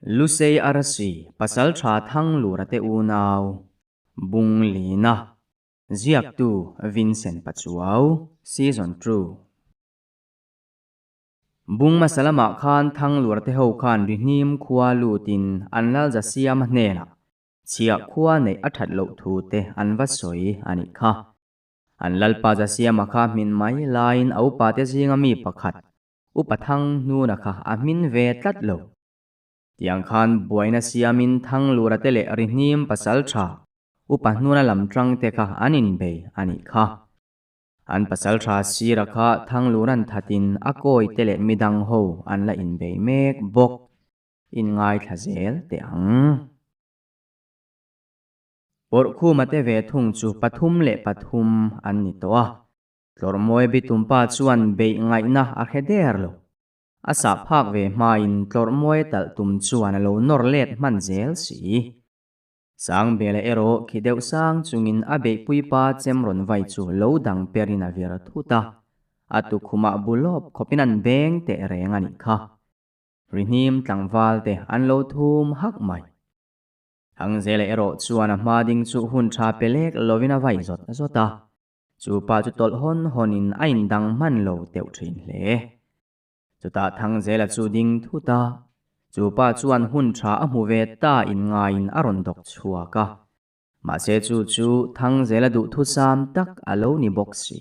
Lusei Arsi, Pasalṭha Thanglura te unau, Bung Lina, Ziaktu Vincent Pachuau, Season ii. Bung hmasa lamah khan Thanglura te ho khan Rihnim khua lutin an Lalza Siama hnenah chhiah khua neih a that loh thu te an va sawi a nih kha. An Lalpa Zasiama kha hmin mai laiin a upate zinga mi pakhat Upa Thang hnuna kha a hmin ve tlat lo. Tiang khan buaina siamin Thanglura te leh Rihnim pasal tha Upa hnuna lam tang te kha an inbei a nih kha. An pasal tha sira kha Thanglura'n thatin a kawi te leh midang ho an la inbei mek bawk. Inngaithla zel teh ang. Pawrhkhuma te ve thung chu 33 an ni tawh a. Tlawrhmawi bitumpa chuan beih ngaihna a hre der lo. A sah phak ve hmain tlawrhmawi talh tum chuan a lo nawr let hman zel si. Sangbela erawh khi deuh sang chungin a beihpuipa chem rawn vai chu lo dang perin a vir thut a, a tukhumah bu lawp khawpin an beng teh reng a nih kha. Rihnim tlangval te an lo thum hak mai. Hangzela erawh chuan a hma ding chu hun tha pe lek lovin a vai zawt zawt a. Chu pa chu tawlh hawn hawnin a indang hman lo teuh thin hle. Chutah Thangzela chu ding thut a, chu pa chuan hun tha a hmu ve ta in ngaiin a rawn dawk chhuak a. Mahse chu chu Thangzela duhthusam tak a lo ni bawk si.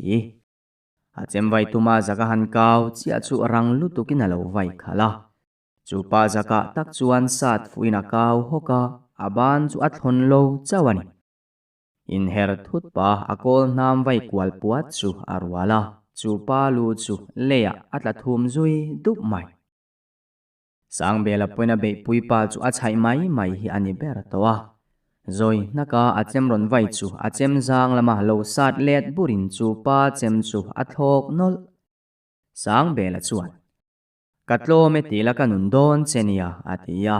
A chem vai tuma zaka han kau chiah chu rang lutukin a lo vai khalh a. Chu pa zakah tak chuan sat fuhin a kau hawk a, a ban chu a thlawn lo chauh a ni. Inher thut pa a kawl hnam vai kual puat chu a rual a, chu pa lu chu leiah a tla thum zui dup mai. Sangbela pawhin a beihpui pa chu a chhaih mai mai hi a ni ber tawh a. Zawi hnaka a chem rawn vai chu a chem zang lama lo sat let burin chu pa chem chu a thlawk nawlh. Sangbela chuan, Ka tlawm e tila ka nun dawn che nia, a ti a.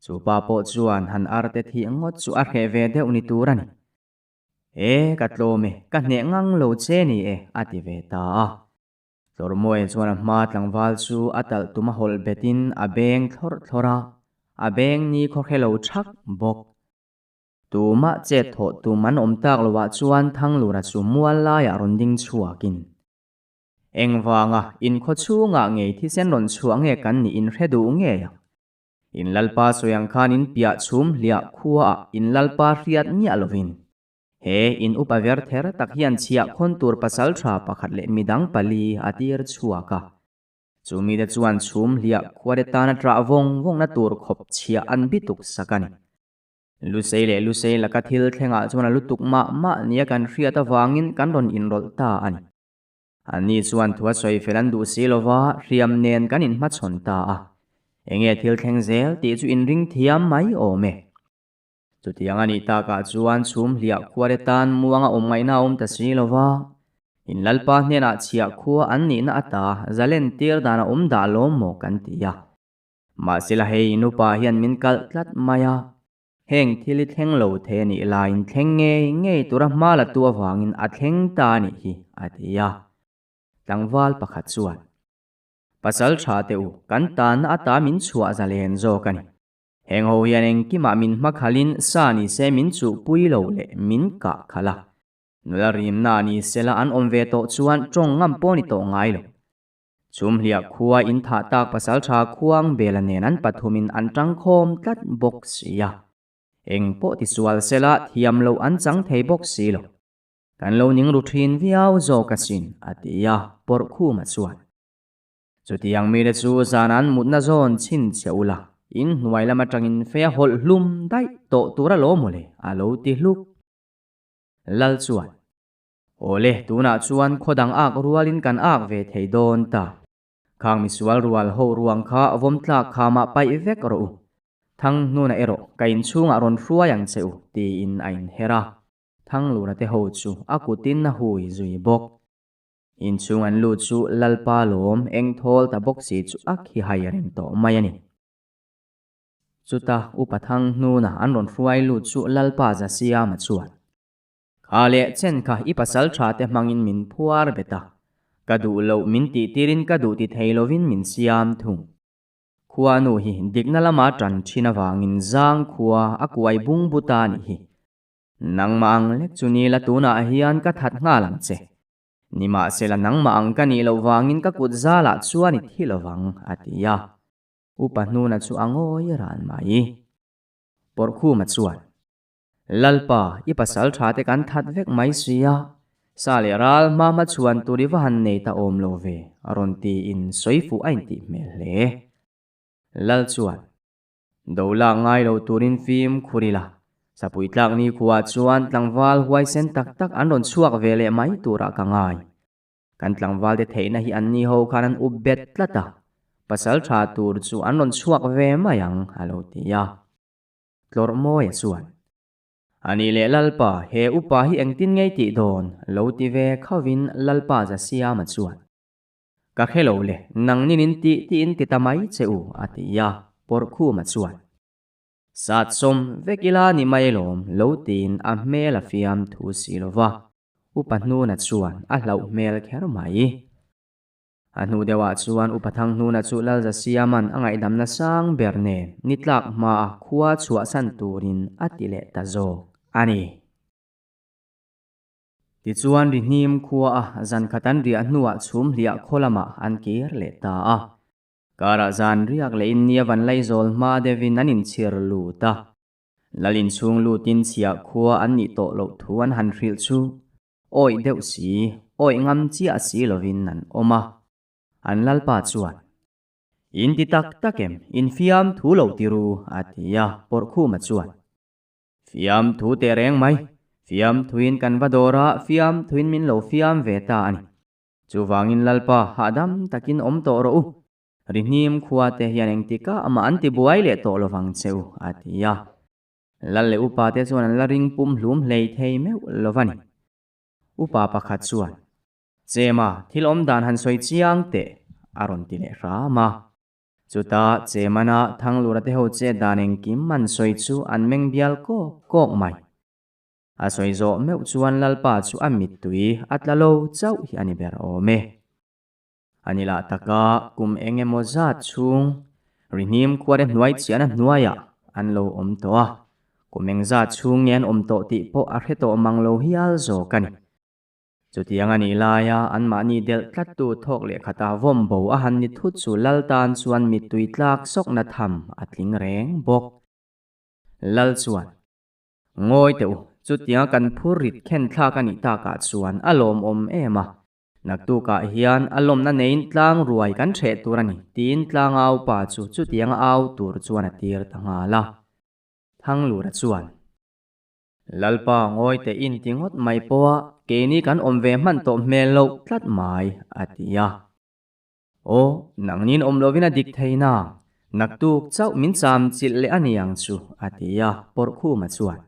Chu pa pawh chuan han arte thih ngawt chu a hreh ve deuh ni tur a ni. E, ka tlawm e, ka hneh ngang lo che ni e, a ti ve ta a. Tlawrhmawia chuan a hma tlangval chu a talh tum a hawlh betin a beng thlawrh thlawrh a, a beng ni khaw hre lo thak bawk. Tumah chet thawh tum an awm tak loah chuan Thanglura chu mual laiah rawn ding chhuakin, Engvanga inkhaw chhungah ngei thisen rawn chhuah nge kan nih inhre duh ngei ang? In Lalpa sawi ang khan in piah chhum hliah khuaah in Lalpa hriat miah lovin, he in upa ver ther tak hian chhiah khawn tur pasal tha pakhat leh midang pali a tir chhuak a. Chu mite chuan chhum hliah khuate tana ṭah vawng vawngna tur khawp chhiah an bituk sak a ni. Lusei leh Lusei laka thil thlengah chuan a lutuk mah mah nia kan hriat avangin kan rawn inrawlh ta a ni. Anni chuan thu a sawi fel an duh si lova, hriam nen kan inhmachhawn ta a. Enge thil thleng zel tih chu inring thiam mai awm e. Chutiang a nih takah chuan chhum hliah khuate tan muanga awm ngaihna a awm ta si lova, in Lalpa hnenah chhiah khua an nihna ata zalen tir dan a awm dah lawm maw kan ti a. Mahsela hei nupa hian min kalh tlat mai a. Heng thil hi thleng lo thei a nih laiin thleng ngei ngei tura hma la tu avangin a thleng ta a nih hi, a ti a. Tlangval pakhat chuan, Pasal tha teh u, kan tanna ata min chhuah zalen zawk a ni. Heng ho hian engkimah min hma khalin sa ni se min chuhpui lo leh min kah khalh a. Nula rimna ni sela an awm ve tawh chuan tawng ngam pawh ni tawh ngai lo. Chhumhliah khua in thah tak pasaltha khuang Bela nen an pathumin an tangkhawm tlat bawk si a. Eng pawh tisual sela thiam loh an chang thei bawk si lo. Kan lo ning ru thin viau zawk asin, a ti a, Pawrhkhuma chuan. Chutiang mite chu zan an mutna zawn chhin che ula, in hnuai lam atangin fei a hawlh hlum daih tawh tur alawm mawle, a lo ti hluk. Lal chuan. Awle, tunah chuan khaw dang ak rualin kan ak ve thei dawn ta. Khang misual rual ho ruang kha vawm tlak khamah paih vek rawh u. Thang hnuna erawh ka inchhungah rawn hruai ang che u, tiin a inher a. Thanglura te ho chu a kutin a hui zui bawk. Inchhung an lut chu Lalpa lawm eng thawl ta bawk si chu a khi hai reng tawh mai a ni. Chuta Upa Thang hnuna an rawn hruai lut chu Lalpa Zasiama chuan. Kha leh chen kha i pasal tha te hmangin min phuar bet a, ka duh loh min tih tirin ka duh ti thei lovin min siam thung. Khuanu hi dikna lama ṭan ṭhin avangin zang khua a kuai bung bu ta a nih hi. Nangmah ang lek chu ni la tunah hian ka that nghal ang che. Nimahsela nangmah ang ka nih loh vangin ka kut zalah chuan i thi lovang, a ti a. Upa hnuna chu a ngawi ran mai. Pawrhkhuma chuan, Lalpa, i pasal tha te kan that vek mai si a, sa leh ral hma hma chhuan tur i va han nei ta awm lo ve, a rawn tiin sawi fuh a intih hmel hle. Lal chuan, Do lak ngai lo turin fim khur ila, sapui tlak ni khuah chuan tlangval huaisen tak tak an rawn chhuak ve leh mai turah ka ngai. Kan tlangvalte theihna hi anni ho khan an up bet tlat a, pasal tha tur chu an rawn chhuak ve mai ang, a lo ti a. Tlawrhmawia chuan, A nih leh Lalpa, he upa hi engtin ngei tih dawn? lo ti ve khauvin Lalpa Zasiama chuan, Ka hre lo le, nang ninin tih tiin ti ta mai che u, a ti a, Pawrhkhuma chuan. Sat sawm vek ila ni mai lawm, lo tiin a hmel a fiam thu si lo va, Upa Hnuna chuan a hlauh hmel kher mai. A hnu deuhah chuan Upa Thanghnuna chu Lalzasiama'n a ngaihdamna sang ber nen ni tlak hmaa khua chhuahsan turin a ti leh ta zawk a ni. Tichuan Rihnim khua a zan khat an riah hnuah chhum hliah khaw lamah an kir leh ta a. Karah zan riak leh in nia van laizawl hma deuhin an inchhir lut a. Lal inchhung lutin chhiah khua an nih tawh loh thu an han hrilh chu awih deuh si, awih ngam chiah si lovin an awm a. An lalpa chuan, In ti tak tak em, infiam thu lo ti ru, a ti a, Pawrhkhuma chuan. Fiam thu teh reng mai. Fiam thuin kan va dawr a, fiam thuin min lo fiam ve ta a ni. Chuvangin Lalpa, hahdam takin awm tawh rawh u. Rihnim khua te hian engtikah amah an ti buai leh tawh lovang che u, a ti a. Lal leh upa te chuan an la ring pum hlum hlei thei meuh lo va ni. Upa pakhat chuan, Chema, thil awm dan han sawi chiang teh, a rawn ti leh hram a. Chutah Chemana Thanglura te ho che dan engkim an sawi chu an meng bial kawk kawk mai. A sawi zawh meuh chuan Lalpa chu a mittui a tla lo chauh hi a ni ber awm e. A ni lah taka kum eng emaw zat chhung Rihnim khuate hnuai chiahna hnuaiah an lo awm tawh a, kum eng zat chhung nge an awm tawh tih pawh a hre tawh mang lo hial zawk a ni. Chutiang a nih laia anmahni delh tlattu thawk leh khata vawm bo a han ni thut chu Lal tan chuan mittui tlak sawkna tham a tling reng bawk. Lal chuan, Ngawi teh u, chutianga kan phur rit khen thlak a nih takah chuan a lawmawm em a, naktukah hian a lawmna neiin tlang ruai kan hreh tur a ni, tiin tlangau pa chu chutianga au tur chuan a tir ta nghal a. Thanglura chuan. Lalpa ngawi teh in ti ngawt mai pawh a, keini kan awm ve hman tawh hmel loh tlat mai, a ti a. Aw, nangnin awm lovin a dik thei na, naktuk chauh min cham chilh leh a ni ang chu, a ti a, Pawrhkhuma chuan.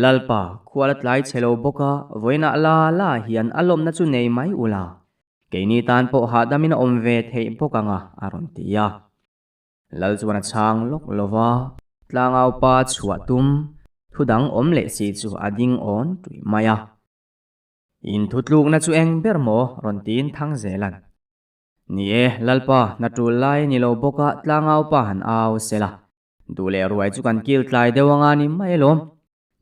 Lalpa, khual a tlai chhe lo bawk a, vawiinah la la hian a lawmna chu nei mai ula, keini tan pawh hahdamin a awm ve theih bawk ang a, a rawn ti a. Lal chuan a chhang lawk lo va, tlangau pa chhuah tum thu dang awm leh si chu a ding awn tuih mai a. In thutlukna chu eng ber maw? rawn tiin thang zel an. Ni e, Lalpa, hna tul lai ni lo bawk a tlangau pa han au sel a. Duh leh ruai chu kan kil tlai deuh anga ni mai alawm.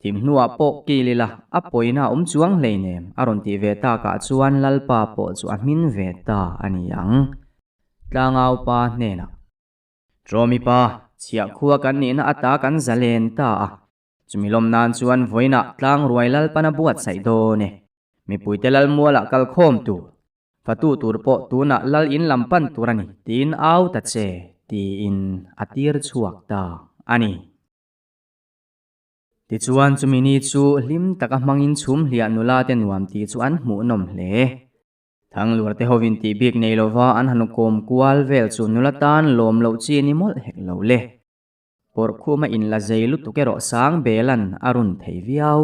Thim hnuah pawh kil ila, a pawina a awm chuang hleinem, a rawn tih ve takah chuan Lalpa pawh chu a hmin ve ta a ni ang. Tlangau pa hnenah, Trawmi pa, chhiah khua kan nihna ata kan zalen ta a, chumi lawm nan chuan vawiinah Tlangruai Lalpan a buatsaih dawn e. Mipuite Lalmualah kal khawm tur, fatu tur pawh tunah Lal in lam pan tur a ni, tiin au ta che, tiin a tir chhuak ta a ni. Tichuan chumi ni chu hlim taka hmangin chhum hliah nula te nuam tih chu an hmuh nawm hle. Thangluar te hovin tih bik nei lova an han kawm kual vel chu nula tan lawm loh chi ni mawlh hek lo le. Pawrhkhuma in la zei lutuk erawh sang belan a run thei viau.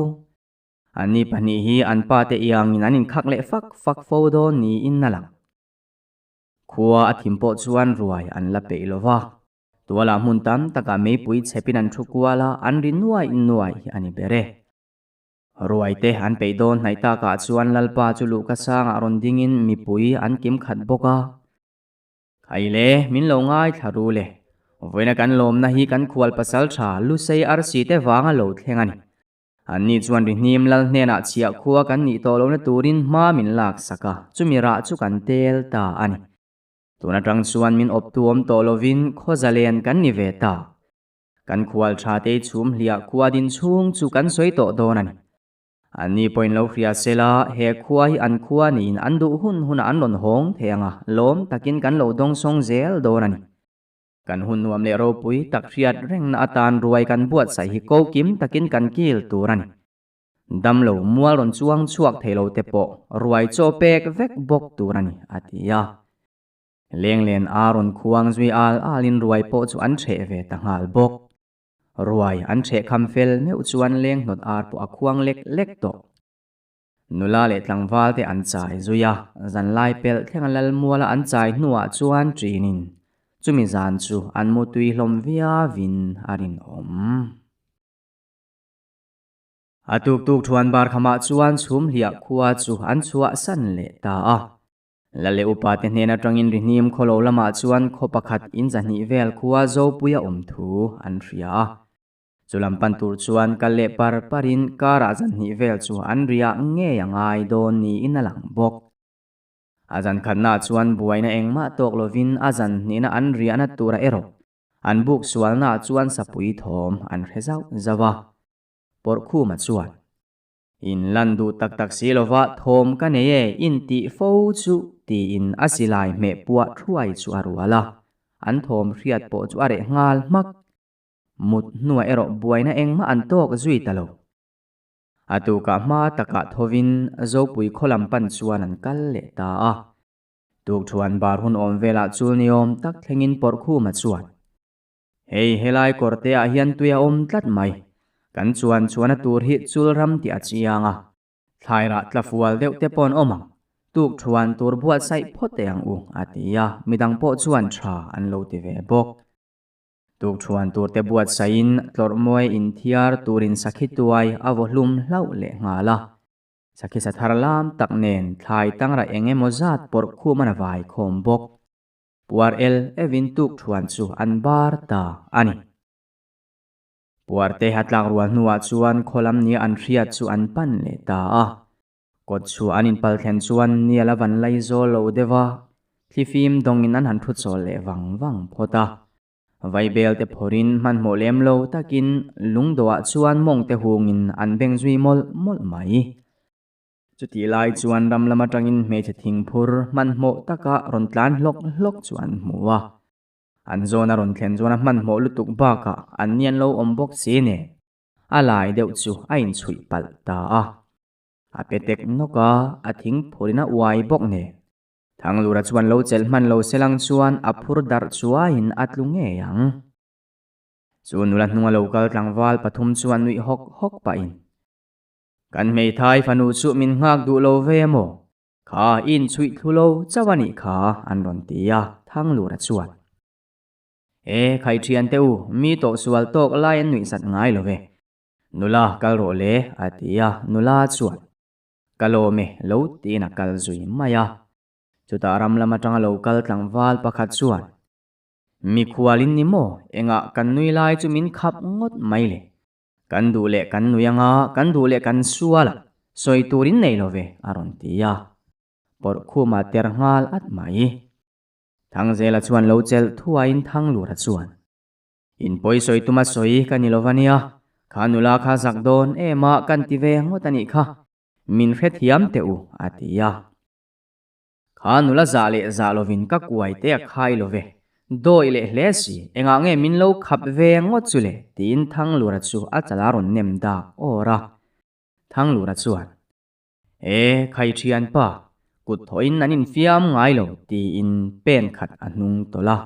Anni pahnih hi an pa te iangin an inkhak leh fak fak fo dawn niin a lang. Khua a thim pawh chuan ruai an la peih lova. Tualah hmun tam takah meipui chhepin an thu kual a, an ri nuai nuai hi a ni ber e. Ruaite an peih dawn hnaih takah chuan Lalpa chu luhka sangah rawn dingin mipui an kim khat bawk a. Khai le, min lo ngaithla ru le. Vawiina kan lawmna hi kan khual pasal tha Lusei arsi te vanga lo thleng a ni. Anni chuan rihnim lal hnenah chhiah khua kan nih tawh lohna turin hma min lak sak a, chumi rah chu kan tel ta a ni. Tun atang chuan min awptu awm tawh lovin khaw zalen kan ni ve ta. Kan khual tha te chhum hliah khua din chhung chu kan sawi tawh dawn a ni. Anni pawhin lo hria sela, he khua hi an khua niin an duh hun hunah an rawn hawng thei ang a, lawm takin kan lo dawngsawng zel dawn a ni. Kan hun nuam leh ropui tak hriat rengna atan ruai kan buatsaih hi ko kim takin kan kil tur a ni. Damlo mual rawn chuang chhuak thei lo te pawh ruai chaw pek vek bawk tur a ni, a ti a. Lenglen a rawn khuang zui al alin ruai pawh chu an ṭheh ve ta nghal bawk. Ruai an ṭheh kham fel meuh chuan leng hnawt ar pawh a khuang lek lek tawh. Nula leh tlangval te an chai zui a, zanlai pelh thlenga Lalmuala an chai hnuah chuan ṭinin chumi zan chu an mutui hlawm viauin a rinawm. A tuk tuk thuan bar khamah chuan chhum hliah khua chu an chhuah san leh ta a. Lal leh upa te hnen atangin rihnim khawlo lamah chuan khaw pakhat in zahnih vel khua Zopuia awm thu an hria a. Chu lam pan tur chuan kal leh par parin karah zanhnih vel chu an riah ngei a ngai dawn niin a lang bawk. A zan khatnaah chuan buaina engmah tawk lovin a zanhnihna an riahna tura erawh an buk sualnaah chuan sapui thawm an hre zauh zauh a. Pawrhkhuma chuan, In lan duh tak tak si lova thawm ka nei e in tih fo chu tiin a silai hmeh puah thuai chu a rual a, an thawm hriat pawh chu a reh nghal hmak. Mut hnuah erawh buaina engmah an tawk zui ta lo. A tukah hma takah thovin Zopui khaw lam pan chuan an kal leh ta a. Tukthuan bar hun awm velah chul ni awm tak thlengin Pawrhkhuma chuan, Hei helai kawr te ah hian tui a awm tlat mai. Kan chuan chuan a tur hi chul ram tih a chiang a. Thlairah tla fual deuh te pawh an awm ang. Tuk thuan tur buatsaih phawt teh ang u, a ti a, midang pawh chuan tha an lo ti ve bawk. Tuk thuan tur te buatsaihin tlawrhmawi inthiar turin sakhi tuai a vaw hlum hlauh leh nghal a. Sakhi sa thar lam tak nen thlai tangrah eng emaw zat pawrh khum an a vai khawm bawk. Puar el evin tuk thuan chu an bar ta a ni. Puar te a tlak rual hnuah chuan khaw lam nia an hriat chu an pan leh ta a. Kawt chu an inpal thlen chuan nia la van lai zawl lo deuh a, thlifim dawngin an han thu chawl leh vang vang phawt a. Vaibel te phawrhin hmanhmawh lem lo takin lungdawhah chuan mawng te hungin an beng zui mawlh mawlh mai. Chutih lai chuan ram lam atangin hmeichhe thingphur hmanhmawh taka rawn tlan hlawk hlawk chu an hmu a. An zawn a rawn thlen chuan a hmanhmawh lutuk bakah an ni an lo awm bawk si nen a lai deuh chu a inchhuih palh ta a. A pe tek nawk a, a thingphurin a uai bawk nen. Thanglura chuan lo chelh hman lo selang chuan a phur darh chuaiin a tlu ngei ang. Chu nula hnunga lo kal tlangval pathum chuan nuih hawk hawk pahin Kan hmeithai fanu chu min nghak duh lo ve maw? Kha i inchhuih thlu lo chauh a nih kha, an rawn ti a, Thanglura chuan. E, khai thian te u, mi tawh sual tawk lai an nuihzat ngai lo ve. Nula, kal rawh le, a ti a, nula chuan. Ka lawm e, lo tiin a kal zui mai a. Chutah ram lam atanga lo kal tlangval pakhat chuan, Mikhualin ni maw, engah kan nui lai chu min khap ngawt mai le? Kan duh leh kan nui anga, kan duh leh kan sual a, sawi turin nei lo ve, a rawn ti a. Pawrhkhuma ter nghal at mai. Thangzela chuan lo chelh thuaiin Thanglura chuan, In pawi sawi tuma sawi ka ni lo va nia, kha nula kha zak dawn em a kan ti ve ngawt a nih kha, min hrethiam teh u, a ti a. Kha nula zah leh zah lovin ka kuai te a khai lo ve. Dawi leh hle si, engah nge min lo khap ve ngawt chu le? tiin Thanglura chu a chala rawn nem dak awr a. Thanglura chuan, E, khai thianpa, kut thawhin an infiam ngai lo, tiin pen khat a hnung tawlh a.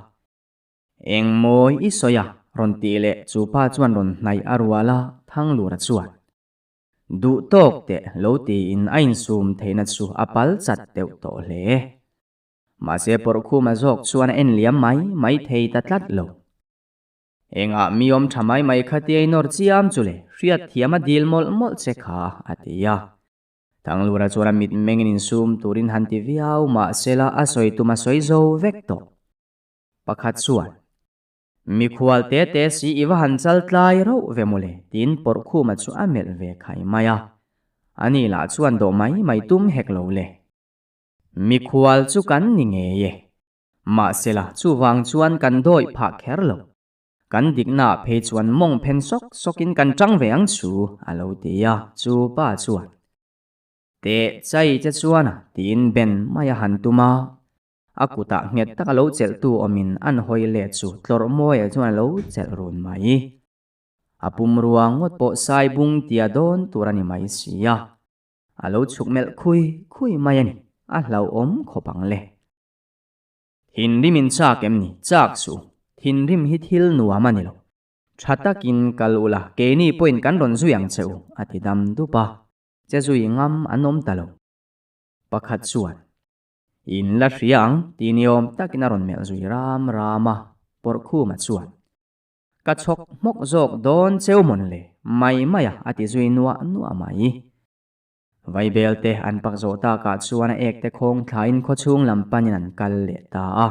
Eng mawi i sawi a? rawn tih leh chu pa chuan rawn hnaih a rual a, Thanglura chuan, Duh tawk teh lo tiin a insum theihna chu a pal chat deuh tawh hle. Mahse Pawrhkhuma zawk chuan a en liam mai mai thei ta tlat lo. Engah mi awm tha mai mai kha tia i nawr chiam chu le, hriat thiam a dil mawlh mawlh che kha, a ti a. Thanglura chuan a mitmengin insum turin han ti viau mahsela a sawi tum a sawi zo vek tawh. Pakhat chuan, Mikhual te te si i va han chal tlai rauh ve mawle, tiin Pawrhkhuma chu a melh ve khai mai a. Ani lah chuan dawh mai mai tum hek lo le. Mikhual chu kan ni ngei e. Mahsela, chuvang chuan kan dawih phah kher lo. Kan diknaah phei chuan mawng phen sawk sawkin kan tang ve ang chu, a lo ti a, chu pa chuan, Teh chai che chuan a, tiin Ben mai a han tum a. A kutah nghet tak a lo chelhtu awmin an hawi let chu tlawrh mawiah chuan a lo chelh run mai. A pumrua ngawt pawh sai bung tia dawn tur a ni mai si a. A lo chhuk melh khui khui mai a ni, a hlauhawm khawp ang le. Thinrim in chak em ni? Chak suh. Thinrim hi thil nuam a ni lo. Tha takin kal ula, keini pawhin kan rawn zui ang che u, a ti dam dup a. Che zui ngam an awm ta lo. Pakhat chuan, In la hria ang, ti niawm takin a rawn melh zui ram ram a, Pawrhkhuma chuan, Ka chhawk hmawk zawk dawn cheu mawn le, mai mai a, a ti zui nuah nuah mai. Vaibel te an pak zawh takah chuan a ek te khawng thlain khawchhung lam panin an kal leh ta a.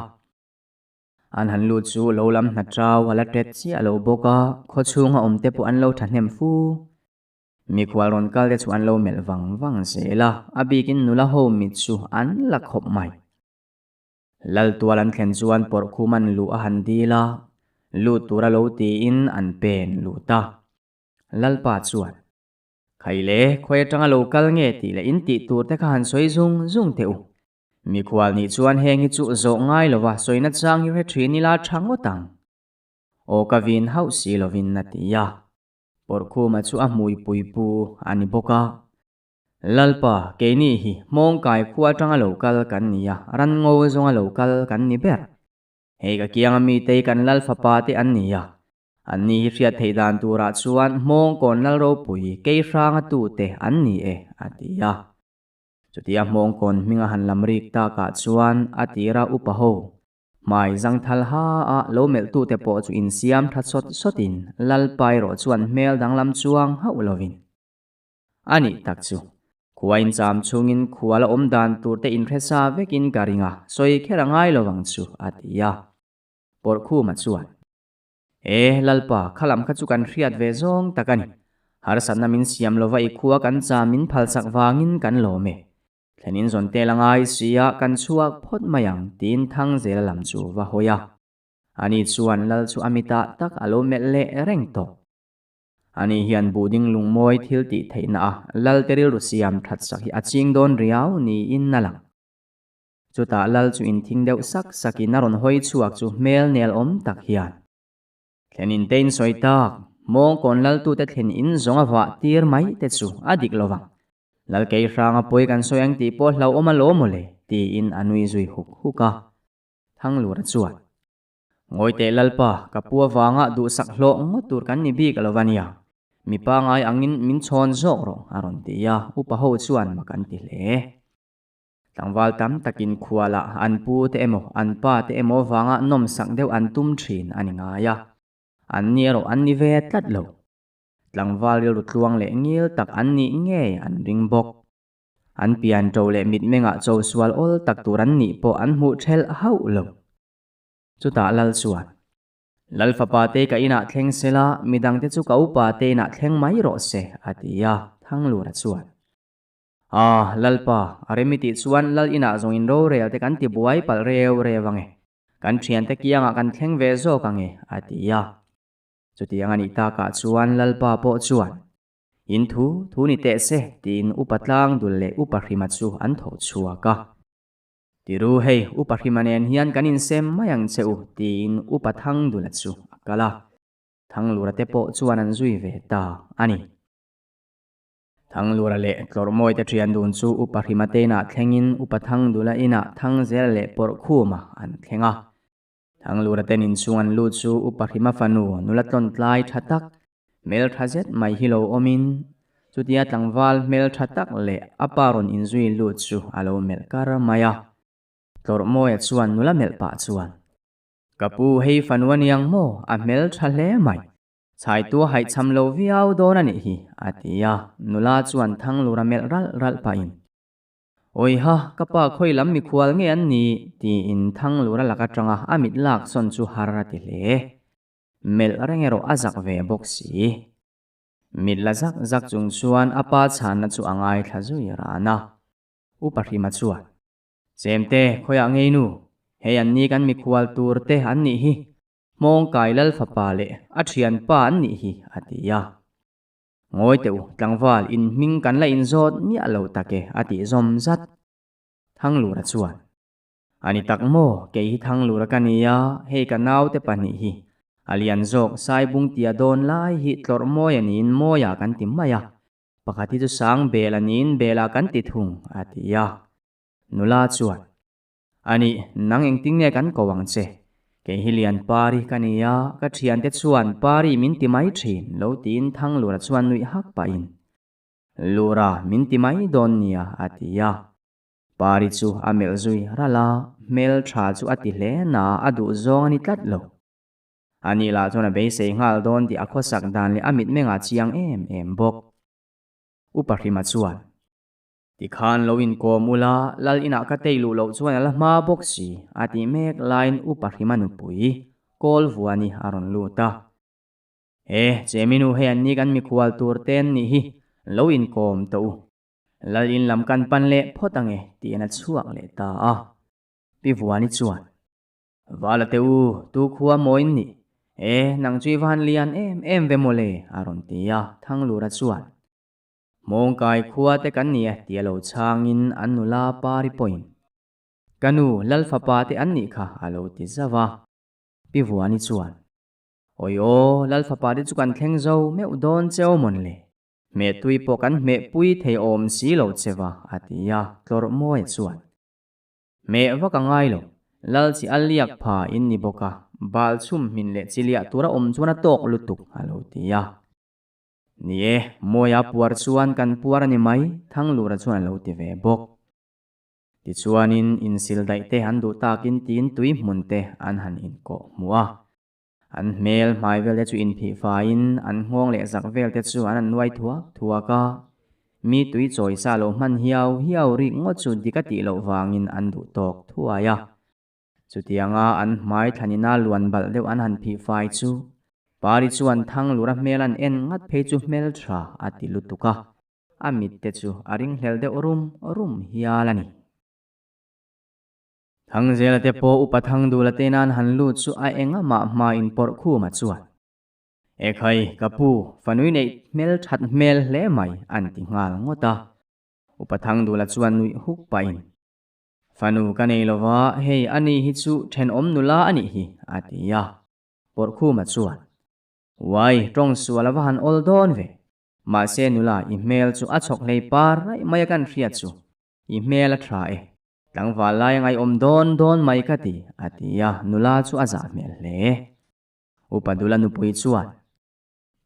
An han lut chu lo lam hna chau a la tet chiah lo bawk a, khawchhunga awm te pawh an lo thahnem fu. Mikhual rawn kal te chu an lo melh vang vang zel a, a bikin nula ho mit chu an la khawp mai. Laltual an thlen chuan pawrhkhum an luh a han dil a, lut tura lo tiin an pen lut a. Lalpa chuan. Khai le, khawi atanga lo kal nge tih leh in tih tur te kha han sawi zung zung teh u. Mikhual nih chuan heng hi chu zawh ngai lova sawina chang hi hre thin ila tha ngawt ang. Aw ka vin hauh si lovin a ti a. Pawrhkhuma chu a hmui pui pu a ni bawk a. Lalpa, keini hi Hmawngkai khua atanga lo kal kan ni a, Ranngo zawnga lo kal kan ni ber. Hei ka kianga mite hi kan Lal fapa te an ni a. Anni hi hriat theih dan turah chuan Hmawngkawn Lal ropui kei hranga tute an ni e, a ti a. Chutia Hmawngkawn hminga han lam rik takah chuan a tira upa ho, hmai zangthal ha a lo melhtute pawh chu insiam tha sawt sawtin Lalpa erawh chuan hmel danglam chuang hauh lovin, A nih tak chu, khua incham chungin khua la awm dan turte inhre sa vekin ka ring a, sawi kher a ngai lovang chu, a ti a. Pawrhkhuma chuan. E, Lalpa, kha lam kha chu kan hriat ve zawng tak a ni. Harsatna min siam lova i khua kan cham min phalsak vangin kan lawm e. Thlenin zawn tel a ngai si a, kan chhuak phawt mai ang, tiin Thangzela lam chu va hawi a. Ani chuan Lal chu a mitah tak a lo melh leh reng tawh. Ani hian buhding lungmawi thil tih theihna a Lal te rilru siam that sak hi a ching dawn riau niin a lang. Chutah Lal chu inthing deuh sak sakin a rawn hawi chhuak chu hmel nel awm tak hian. Thlen in te in sawi tak, Mawngkawn Laltute thlen in zawng a vah tir mai te chu a dik lo vang. Lal kei hranga pawi kan sawi ang tih pawh hlauhawm a lawm mawle, tiin a nui zui huk huk a. Thanglura chuan, Ngawi teh Lalpa, ka pu avanga duhsak hlawh ngawt tur kan ni bik lo va nia. Mi pangai angin min chhawn zawk rawh, a rawn ti a, upa ho chuan mak an ti hle. Tlangval tam takin khualah an pu te emaw an pa te emaw vanga nawmsak deuh an tum thin a ni ngai a, an ni erawh an ni ve tlat lo. Tlangval rilru tluang leh ngil tak an nih ngei an ring bawk. An pian ṭo leh mitmengah cho sual awl tak tur an nih pawh an hmuh ṭhelh hauh lo. Chutah Lal chuan, Lal fapa te ka inah thleng sela, midangte chu ka upa te inah thleng mai rawh se, a ti a, Thanglura chuan. Ah, Lalpa, a rem i tih chuan Lal inah zawng in rorel te kan ti buai palh reu reu ang e. Kan thiante kiangah kan thleng ve zawk ang e, a ti a. Chutiang a nih takah chuan Lalpa pawh chuan, In thu, thu ni teh se, tiin Upa Tlangdul leh Upa Hrima chu an tho chhuak a. Tiru hei, Upa Hrima nen hian kan insem mai ang che u, tiin Upa Thangdula chu a kal a. Thanglura te pawh chuan an zui ve ta a ni. Thanglura leh Tlawrhmawite thian dun chu Upa Hrimate inah thlengin Upa Thangdula inah Thangzela leh Pawrhkhuma an thleng a. Thanglura ten inchhung an lut chu Upa Hrima fanu nula tlawntlai tha tak, hmel tha zet mai hi lo awmin chutia tlangval hmel tha tak leh a pa rawn inzui lut chu a lo melh kar mai a. Tlawrhmawia chuan nula melh pah chuan, Ka pu hei fanu a niang maw? A hmel tha hle mai. Chhaitu a haihchham lo viau dawn a nih hi, a ti a, nula chuan Thanglura melh ralh ralh pahin, Awiha, ka pa khawi lam mikhual nge an nih? tiin Thanglura lak atanga a mit lak sawn chu har a ti hle. Melh reng erawh a zak ve bawk si. Mit la zak zak chung chuan a pa chhanna chu a ngaithla zui ran a. Upa Hrima chuan, Chemte, khawiah ngei nu, hei an ni kan mikhual tur te an nih hi, Hmawngkai Lal fapa leh a thianpa an nih hi, a ti a. Ngawi teh u, tlangval in hming kan la inzawt miah lo tak e, a tih zawm zat. Thanglura chuan, A ni tak maw, kei hi Thanglura ka ni a, hei ka naute pahnih hi. A lian zawk Saibung tia dawn lai hi tlawrh mawi a niin mawiah kan ti mai a, pakhat hi chu sang bel a niin belah kan ti thung, a ti a. Nula chuan, A nih, nang engtin nge kan ko ang che? Kei hi lian Pari ka ni a, ka thiante chuan Pari min ti mai thin, lo tiin Thanglura chuan nuih hak pahin, Lura, min ti mai dawn nia, a ti a. Pari chu a melh zui ralh a, hmel tha chu a ti hle na a duh zawng a ni tlat lo. Ani lah chuan a beisei nghal dawn tih a khawsak dan leh a mitmengah chiang em em bawk. Upa Hrima chuan, Tikhan lo inkawm ula, lal inah ka tei luh loh chuan a la hma bawk si, a tih mek laiin Upa Hrima nupui, Kawl Vuani a rawn lut a. He, Cheminu hei an ni kan mikhual tur te an nih hi, lo inkawm tawh u. Lal in lam kan pan leh phawt ange tiin a chhuak leh ta a. Pi Vuani chuan, Vala te u, tu khua maw in nih? E, nang chu i va han lian em em ve maw le? a rawn ti a, Thanglura chuan, Hmawngkai khua te kan ni e tia lo chhangin an nula Pari pawhin, Ka nu, Lal fapa te an nih kha a lo ti zauh a. Pi Vuani chuan, Awi aw, Lal fapa te chu kan thleng zo meuh dawn che aw mawn le? Hmehtui pawh kan hmehpui thei awm si lo che va, a ti a, tlawrh mawi chuan. Hmeh vak a ngai lo, lal chi a liak pha in ni bawk a, bal chhum hmin leh chi liah tura awm chuan a tawk lutuk, a lo ti a. Ni e, Mawia puar chuan kan puar a ni mai, Thanglura chuan a lo ti ve bawk. Tichuanin insil daih te an duh takin tiin tui hmun te an han inkawh hmuh a. An hmel hmai vel te chu inphih faiin an nghawng leh zak vel te chu an han nuai thuak thuak a. Mi tui chawi sa lo hman hiau hiau rik ngawt chu dik a tih loh vangin an duh tawk thuai a. Chutianga an hmai thlanina luan balh deuh an han phih fai chu Pari chuan Thanglura hmel an en ngat phei chu hmel tha a ti lutuk a, a mit te chu a ringhlel deuh rum rum hial a ni. Thangzela te pawh upa Thangdula te nan han lut chu a eng amah hma in pawrh khuma chuan, Ekhai, ka pu, fanui neih hmel that hmel hle mai, an ti nghal ngawt a. Upa Thangdula chuan nuih huk pahin, Fanu ka nei lova, hei ani hi chu thenawm nula a nih hi, a ti a. Pawrh khuma chuan, Uai, tawng sual a va han awl dawn ve. Mahse nula, i hmel chu a chhawk hlei par raih mai a kan hriat chu. I hmel a tha e. Tlangval lai a ngaihawm dawn dawn mai ka ti, a ti a, nula chu a zah hmel hle. Upa Dula nupui chuan,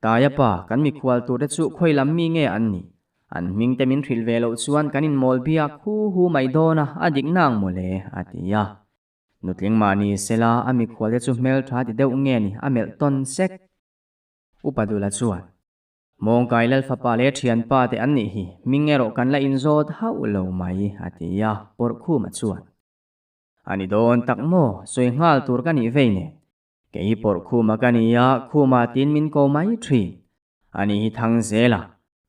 Taia pa, kan mikhual turte chu khawi lam mi nge an nih? An hming te min hrilh ve loh chuan kan inmawl biak hu hu mai dawn a, a dik nang maw le, a ti a. Nutling mahni sela a mikhual te chu hmeltha ti deuh nge ni, a melh tawn sek. Upa Dula chuan, Mawngkai Lal fapa leh thianpa te an nih hi, hming erawh kan la inzawt hauh lo mai, a ti a, Pawrhkhuma chuan. A ni dawn tak maw, sawi nghal tur ka nih vei nen. Kei hi Pawrhkhuma ka ni a, Khuma tiin min ko mai thin. A ni hi Thangzela,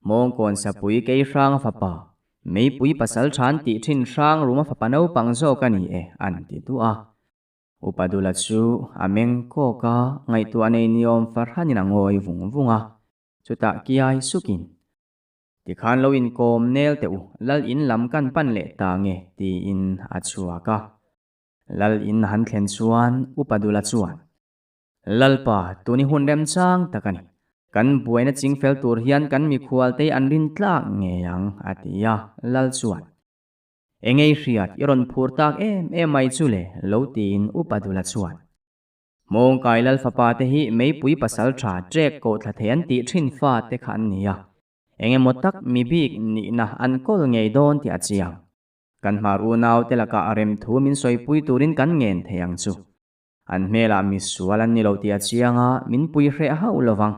Mawngkawn Sapui kei hranga fapa, Meipui pasal than tih thin hrang ruma fapa naupang zawk a ni e, an ti duah a. Upa Dula chu a meng kawk a, ngaihtuah nei niawm farhanin a ngawi vung vung a, chutah kiai sukin, Tikhan lo inkawm nel teh u, Lal in lam kan pan leh ta nge, tiin a chhuak a. Lal in han thlen chuan Upa Dula chuan, Lalpa, tuni hun remchang tak a ni. Kan buaina chingfel tur hian kan mikhualtei an rin tlak ngei ang, a ti a, Lal chuan, Engei hriat i rawn phur tak em em mai chu le, lo tiin Upa Dula chuan. Hmawngkai Lal fapa te hi meipui pasal tha trek koh thla thei an tih thin fa te kha an ni a, eng emaw tak mi bik nihna an kawl ngei dawn tih a chiang. Kan hmar unau te lakah a rem thu min sawipui turin kan ngen thei ang chu. An hmelah misual an ni lo tih a chiang a, min pui hreh hauh lovang.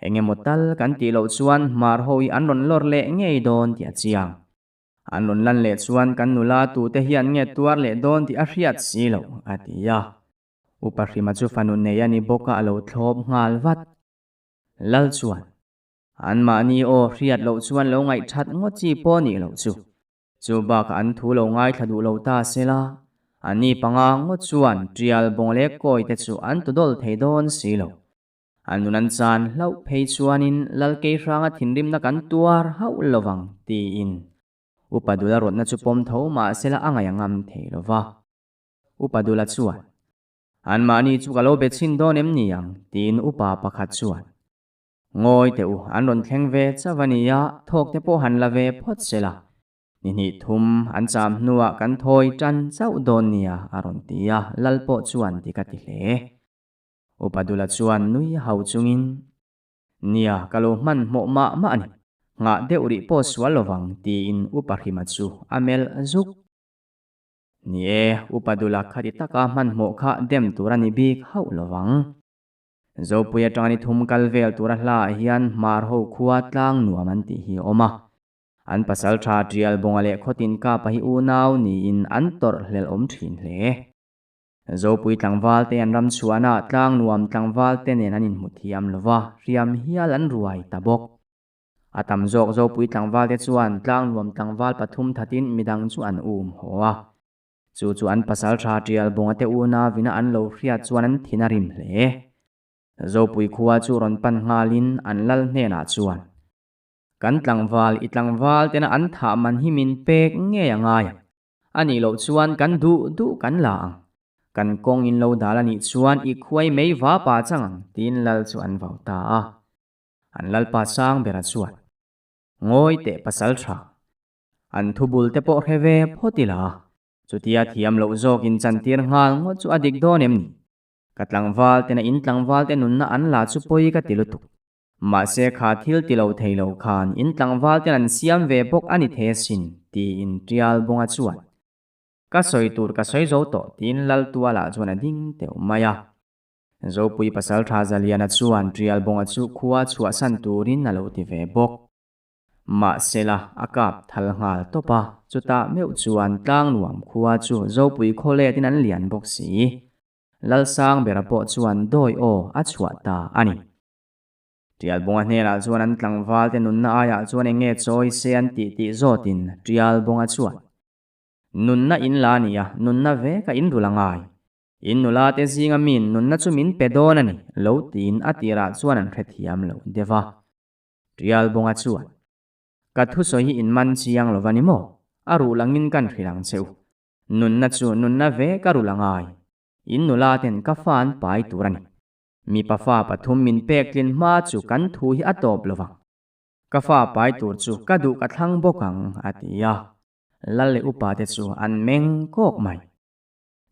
Eng emaw tal kan tih loh chuan hmar ho hi an rawn lawr leh ngei dawn tih a chiang. An rawn lan leh chuan kan nula tute hian nge tuar leh dawn tih a hriat si loh, a ti a. Upa Hrima chu fanu nei a ni bawk a, a lo thlawp nghal vat. Lal chuan, Anmahni aw hriat loh chuan lo ngaihthat ngawt chi pawh nih loh chu. Chu bakah an thu lo ngaithla duh lo ta se la, anni panga ngawt chuan tial bawng leh kawi te chu an tudawl thei dawn si lo. An nun an chan hlauh phei chuanin Lalkei hranga thinrimna kan tuar hauh lo vang tiin Upa Dula rawtna chu pawm tho mah se la a ngaih a ngam thei lo va. Upa Dula chuan, Anmahni chu ka lo be chhin dawn em ni ang? tiin upa pakhat chuan, Ngawi teh u, an rawn thleng ve chauh a nia, thawk te pawh han la ve phawt se la. Ni hnih thum an cham hnuah kan thawi tan chauh dawn nia, a rawn ti a, Lal pawh chuan ti ka ti hle. Upa Dula chuan nui hau chungin, Nia, ka lo hmanhmawh mah mah a ni, nghah deuh rih pawh sual lovang, tiin Upa Hrima chu a melh zuk. Ni e, Upa Dula khati taka hmanhmawh kha dem tur a ni bik hauh lovang. Zopui atanga ni thum kal vel tura hlaah hian Hmar ho khua tlang nuam an tih hi a awm a. An pasal tha Tial Bawnga leh Khawtin Kapa hi unau niin an tawrh hlelh awm thin hle. Zopui tlangval te an ram chhuahna tlang nuam tlangval te nen an inhmu thiam lo va, hriam hial an ruai ta bawk. A tam zawk Zopui tlangval te chuan tlang nuam tlangval pathum thatin midang chu an um haw a. Chu chu an pasal tha tial bawnga te unavina an lo hriat chuan an thin a rim hle. Zopui khua chu rawn pan nghalin an lal hnenah chuan, Kan tlangval, i tlangval tena an thah man hi min pek ngei a ngai ang. A nih loh chuan kan duh duh kan la ang. Kan kawng in lo dal a nih chuan i khuai mei va pa chang ang, tiin lal chu an vau ta a. An lalpa sang bera chuan, Ngawi teh pasal tha, An thubul te pawh hre ve phawt ila, chutia thiam loh zawk in chantir nghal ngawt chu a dik dawn em ni? Ka tlangval tena in tlangval te nunna an la chu pawi ka ti lutuk. Mahse kha thil ti lo thei lo khan in tlangval ten an siam ve bawk a ni thei asin, tiin Tial Bunga chuan ka sawi tur ka sawi zo tawh tiin Laltuala chuan a ding teuh mai a. Zopui Pasaltha Zaliana chuan Tial Bunga chu khua chhuahsan turin a lo ti ve bawk. Mahsela, a kap thal nghal tawp a, chutah meuh chuan Tlangnuam khua chu Zopui khawletin an lian bawk si. Lalsang bera pawh chuan dawi aw a chhuah ta a ni. Tialbawnga hnenah chuan an tlangvalte nunna aiah chuan eng nge chawi se an tih tih zawtin Tialbawnga chuan, Nunna in la a ni a, nunna ve ka in rul a ngai. In nula te zinga miin nunna chu min pe dawn a ni, lo tiin a tirah chuan an hrethiam lo deuh a. Rialbawnga chuan, Ka thusawi hi in man chiang lo va ni maw? A ruh langin kan hrilh ang che u. Nunna chu nunna ve ka rulh a ngai. In nula ten ka fa an pai tur a ni. Mipa fa pathum min pek tlin hma chu kan thu hi a tawp lo vang. Ka fa pai tur chu ka duh ka thlang bawk ang, a ti a. Lal leh upa te chu an meng kawk mai.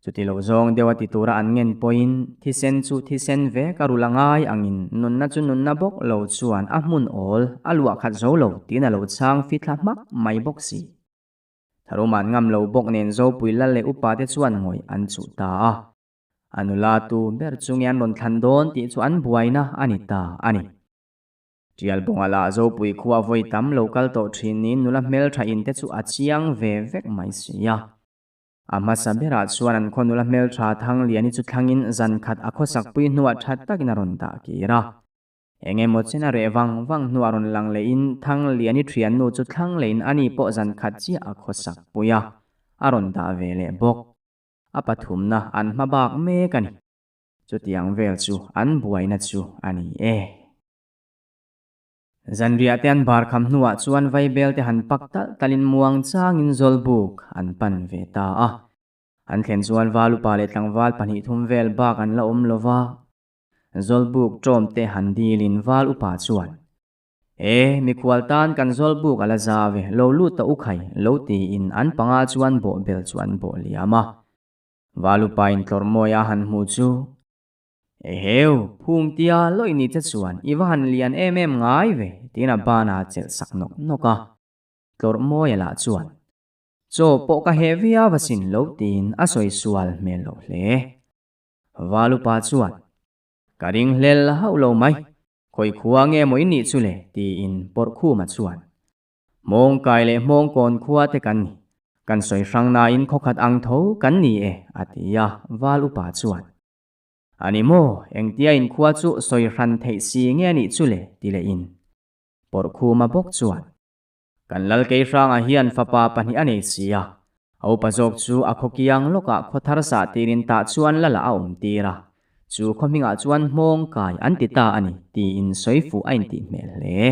Chuti lo zawng deuh a ti tura an ngen pawhin thisen chu thisen ve ka rul a ngai angin nunna chu nunna bawk lo chuan a hmun awl a luah khat zo lo tiin a lo chhang fithla hmak mai bawk si. Tharuman ngam lo bawk nen Zopui lal leh upa te chuan ngawih an chuh ta a. A nula tu ber chu nge an rawn thlan dawn tih chu an buaina a ni ta a ni. Tialbawnga lah Zopui khua vawi tam lo kal tawh thin niin nula hmeltha in te chu a chiang ve vek mai si a. A hmasa berah chuan an khaw nula hmeltha Thangliani chu thlangin zan khat a khawsakpui hnuah tha takin a rawn dah kir a. Eng emaw chen a reh vang vang hnuah rawn lang lehin Thangliani thiannu chu thlang lehin ani pawh zan khat chiah a khawsakpui a, a rawn dah ve leh bawk. A pathumna an hma bak mek a ni. Chutiang vel chu an buaina chu a ni e. Zanriah te an bar kham hnuah chuan vaibel te han pak talh talhin muang changin Zawlbuk an pan ve ta a. An thlen chuan val upa leh tlangval pahnih thum vel bak an la awm lo va. Zawlbuk ṭawm te han dilin val upa chuan, E, mikhual tan kan Zawlbuk a la za ve, lo lut ta u khai, lo tiin an panga chuan bawhbel chu an bawh liam a. Val upa in tlawrhmawi a han hmu chu, Eheu, phung tia lawih ni che chuan i va han lian em em ngai ve, tiin a ban a chelh sak nawk nawk a. Tlawrh mawi a lah chuan, Chaw pawh ka heh viau asin lo tiin a sawi sual hmel loh hle. Valupa chuan, Ka ring hlel hauh lo mai, khawi khua nge maw i nih chu le? tiin Pawrhkhuma chuan. Hmawngkai leh Hmawngkawn khua te kan ni. Kan sawi hrang nain khawkhat ang tho kan ni e, a ti a, Val upa chuan. A ni maw, engtia inkhua chu sawi hran theih si nge a nih chu le? ti leh in. Pawrhkhuma bawk chuan. Kan lal Keihranga hian fapa pahnih a nei si a, a upa zawk chu a khaw kiang lawkah khaw thar sah tirin tah chuan lala a awm tir a, chu khaw hmingah chuan hmawng kai an ti ta a ni tiin sawi fuh a intih hmel hle.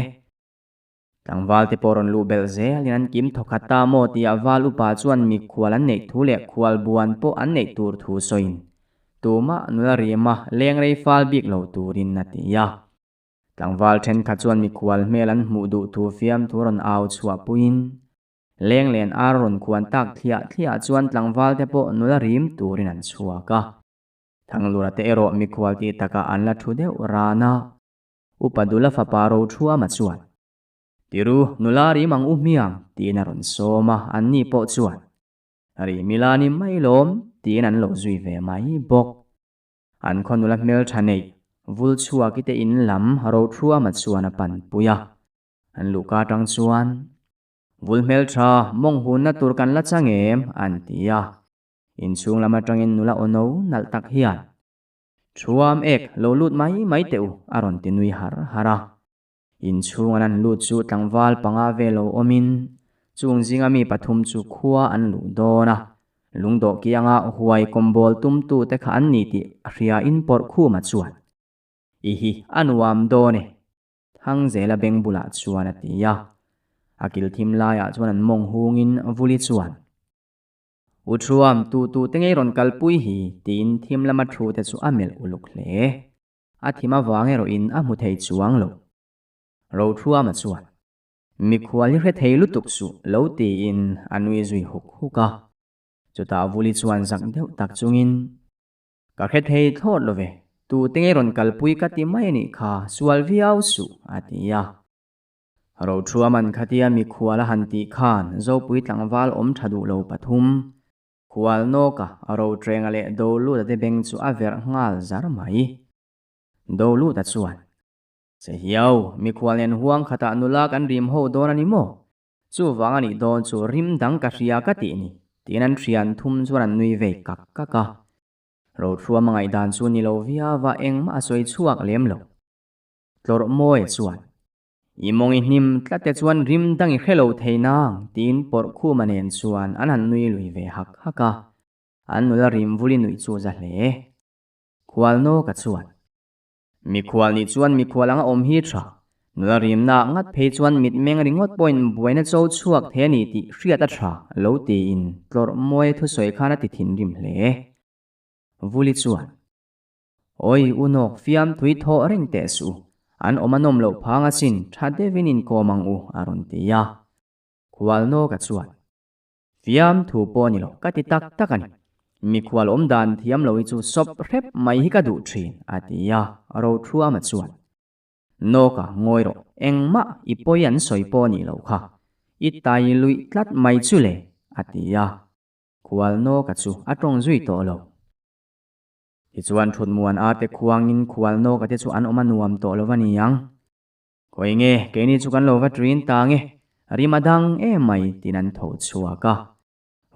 Tlangval te pawh rawn luh belh zelin an kim thawkhat ta maw tia val upa chuan mikhual an neih thu leh khual buan pawh an neih tur thu sawiin tumah nula rima leng rei fal bik lo turin a ti a. Tlangval thenkhat chuan mikhual hmel an hmuh duh thu fiamthu rawn au chhuah puiin lenglen ar rawn khuan tak thliah thliah chuan tlangval te pawh nula rim turin an chhuak a. Thanglura te erawh mikhual tih takah an la thu deuh ran a, Upa Dula fapa Rothuama chuan, Tiru, nula rim ang u hmiang, tiin a rawn sawm a, anni pawh chuan, Rim ila ni mai lawm, tiin an lo zui ve mai bawk. An khaw nula hmeltha neih vul chhuak i te in lam Rothuama chuan a pan pui a. An luhka atang chuan, Vul hmeltha, mawng hunna tur kan la chang em? an ti a. Inchhung lam atangin nula aw no nalh tak hian, Thuam ek, lo lut mai mai teh u, a rawn ti nui har har a. Inchhung an han lut chu tlangval panga ve lo awmin chung zinga mi pathum chu khua an luh dawn a, lungdawh kianga huai kawmbawl tumtu te kha an ni tih a hria in pawrh khuma chuan, I hi a nuam dawn e, Thangzela beng bulah chuan a ti a. A kil thim laiah chuan an mawng hungin Vuli chuan, U Thuam, tu tu te ngei rawn kalpui hi, tiin thim lama thu te chu a melh uluk hle. A thim avang erawhin a hmu thei chuang lo. Rothuama chuan, Mikhual hi hre thei lutuk suh lo tiin a nui zui huk huk a. Chutah Vuli chuan zak deuh tak chungin, Ka hre thei thlawt lo ve, tute nge rawn kalpui ka ti mai a nih kha, sual viau suh, a ti a. Rothuaman khatia mikhual a han tih khan Zopui tlangval awm tha duh lo pathum, Khual nawka a rotrenga leh Doluta te beng chu a verh nghal zar mai. Doluta chuan, Che hiau, mikhual nen huang khatah nula kan rim ho dawn a ni maw? Chuvang a nih dawn chu rim dang ka hria ka tih ni, tiin an thian thum chuan an nui vei kak kak a. Rothruama ngaihdan chu ni lo viau a engmah a sawi chhuak lem lo. Tlawrh mawi chuan, I mawng i hnim tlat te chuan rim dang i hre lo thei nang, tiin Pawrhkhuma nen chuan an han nui lui ve hak hak a. An nula rim vuli nuih chu za hle. Khualnawka chuan, Mikhual nih chuan mikhual anga awm hi tha. Nula rimna ngat phei chuan mitmeng ringawt pawhin buaina cho chhuak thei a ni tih hriat a tha lo tiin tlawrh mawi thusawi khan a ti thinrim hle. Vuli chuan, Awi u nawk fiam tui thawh reng teh suh, an awm a nawm loh phang asin tha deuhin inkawm ang u a rawn ti a. Khual nawka chuan, Fiam thu pawh a ni lo, ka ti tak tak a ni. Mikhual awm dan thiam lo hi chu sawp hrep mai hi ka duh thin a ti a, Rothuama chuan, Nawka ngawi rawh, engmah i pawi an sawi pawh a nih loh kha, i tai luih tlat mai chu le a ti a. Khual nawka chu a tawng zui tawh lo. Tichuan Thutmuan a te khuangin khualnawka te chu an awm a nuam tawh lo va ni ang. Khawi nge keini chu kan lo va ṭin ta nge, rim a dang em mai tiin an tho chhuak a.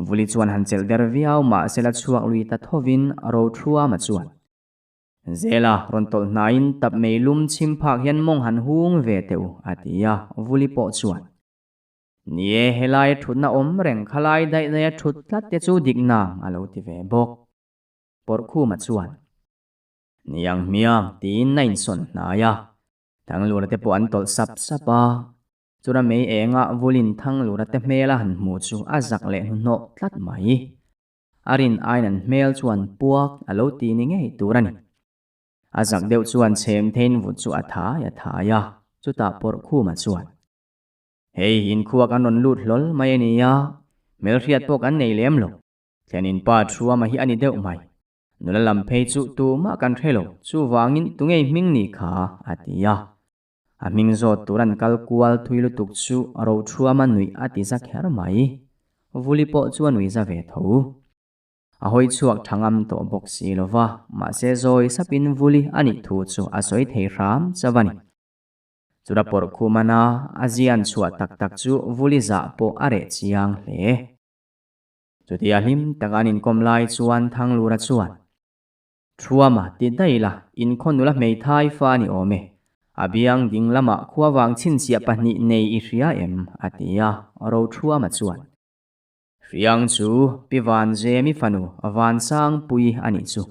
Vuli chuan han chelh der viau mahse la chhuak lui ta thovin Rothuama chuan Zela rawn tawlh hnaiin tap mei lum chhim phak hian mawng han hung ve teh u a ti a, Vuli pawh chuan Ni e, helai thutna awm reng khalai daih daih a thut tlat te chu dik nang a lo ti ve bawk. Pawrhkhuma chuan, Niang hmiang, tiin a insawn hnai a. Thanglura te pawh an tawlh sap sap a. Chura mei enga vulin Thanglura te hmel a han hmuh chu a zak leh hnuhnawh tlat mai. A rin aiin an hmel chuan puak a lo ti ni ngei tur a ni. A zak deuh chuan chhem theiin vut chu a thai a thai a, chutah Pawrhkhuma chuan, Hei, inkhuak an rawn lut hlawl mai a nia, hmelhriat pawh kan nei lem lo. Thlenin pa Thuama hi a ni deuh mai. Nula lam phei chu tumah kan hre lo, chuvangin tungei hming ni kha a ti a. A hming zawt tur an kal kual thui lutuk chu Rothuama nuih a ti za kher mai. Vuli pawh chu a nui za ve tho. A hawi chhuak tha ngam tawh bawk si lo va, mahse zawi sapin Vuli a nih thu chu a sawi thei hram chauh a ni. Chura pawrh khumana a zian chhuah tak tak chu Vuli zah pawh a reh chiang hle. Chutia hlim taka an inkawm lai chuan Thanglura chuan, Thuama ti daih la, inkhaw nula hmeithai fa a ni awm e. A biang ding lamah khua vang chhinchhiah pahnih nei i hria em? a ti a, Rothuama chuan, Hriang chu Pi Vanzemi fanu Vansangpui a nih chu.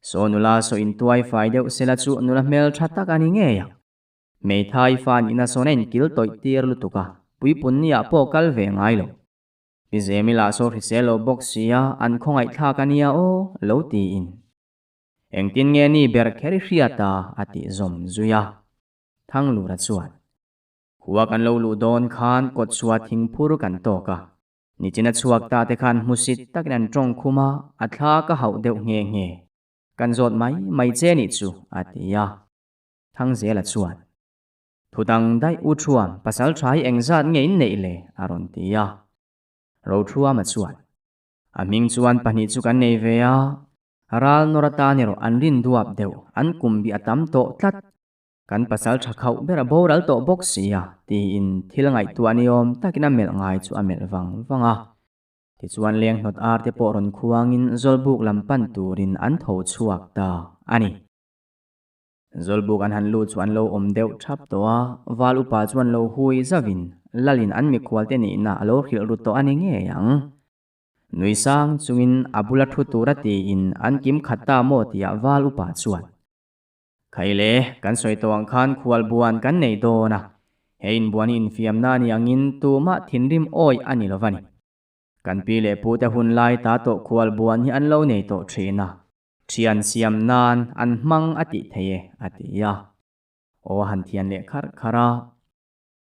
Saw nula saw intuai fai deuh sela chu nula hmel tha tak a ni ngei ang. Hmeithai fa nihna sawn a inkil tawih tir lutuk a, puipun niah pawh kal ve ngai lo. Pi Zemi lah saw hrisel lo bawk sia, an khawngaihthlak a nia aw, lo tiin. Engtin nge ni ber kher i hriat a, a tih zawm zui a. Thanglura chuan, Khua kan lo luh dawn khan kawtchhuah thingphur kan tawk a, Nichina chhuak ta te khan hmusit takin an tawng khum a, a thla ka hauh deuh nghe nghe. Kan zawt mai mai che nih chu, a ti a. Thangzela chuan, Thu dang daih u Thuam, pasal tha hi engzat nge in neih le? a rawn ti a. Rothuama chuan, A hming chuan pahnih chu kan nei ve a, ral nawr atan erawh an rin duap deuh, an kum bih a tam tawh tlat. Kan pasal tha khauh ber a boral tawh bawk si a, tiin thil ngaihtuah ni awm takin a melh ngai chu a melh vang vang a. Tichuan leng hnawt ar te pawh rawn khuangin Zawlbuk lam pan turin an tho chhuak ta a ni. Zawlbuk an han lut chu an lo awm deuh thap tawh a, Val upa chuan lo hui zavin Lalin an mikhual te nihna a lo hrilh ru tawh a ni ngei ang. Nui sang chungin a bula thu tura tiin an kim khat ta maw tiah Val upa chuan Khaile, kan sawi tawh ang khan khual buan kan nei dawn a, he inbuan hi infiamna a ni angin tumah thinrim awi a ni lo va ni. Kan pi leh pute hun lai ta tawh khual buan hi an lo nei tawh thin a, thian siam nan an hmang a tih thei e, a ti a. Aw a han thian leh kharh kharh a.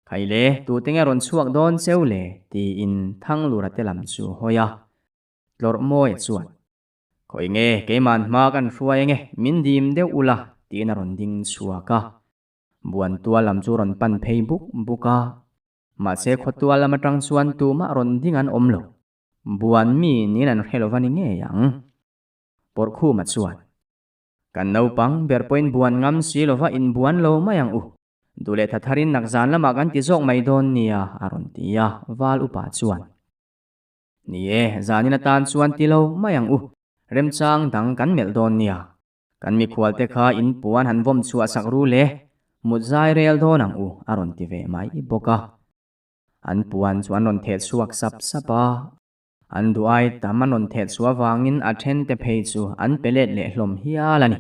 Khaile, tute nge rawn chhuak dawn cheu le? tiin Thanglura te lam chu hawi a. Tlawrh Mawia chuan. Khawi nge keima'n hma kan hruai ange, min dim deuh ula, tiin a rawn ding chhuak a. Buan tual lam chu rawn pan phei buk buk a. Mahse khawtual lam atang chuan tumah rawn ding an awm lo. Buan mi niin an hre lova ni ngei ang. Pawrhkhuma chuan, Kan naupang ber pawhin buan ngam si lova inbuan lo mai ang u. Duh leh thatharin nakzan lamah kan ti zawk mai dawn nia, a rawn ti a, Val upa chuan. Ni e, zanin atan chuan ti lo mai ang u. Remchang dang kan melh dawn nia. Kan mikhualte kha in puan han vawm chhuah sak ru le, mut zai rel dawn ang u, a rawn ti ve mai bawk a. An puan chu an rawn theh chhuak sap sap a. An duh ai tam an rawn theh chhuah avangin a thente phei chu an pe let leh hlawm hial a ni.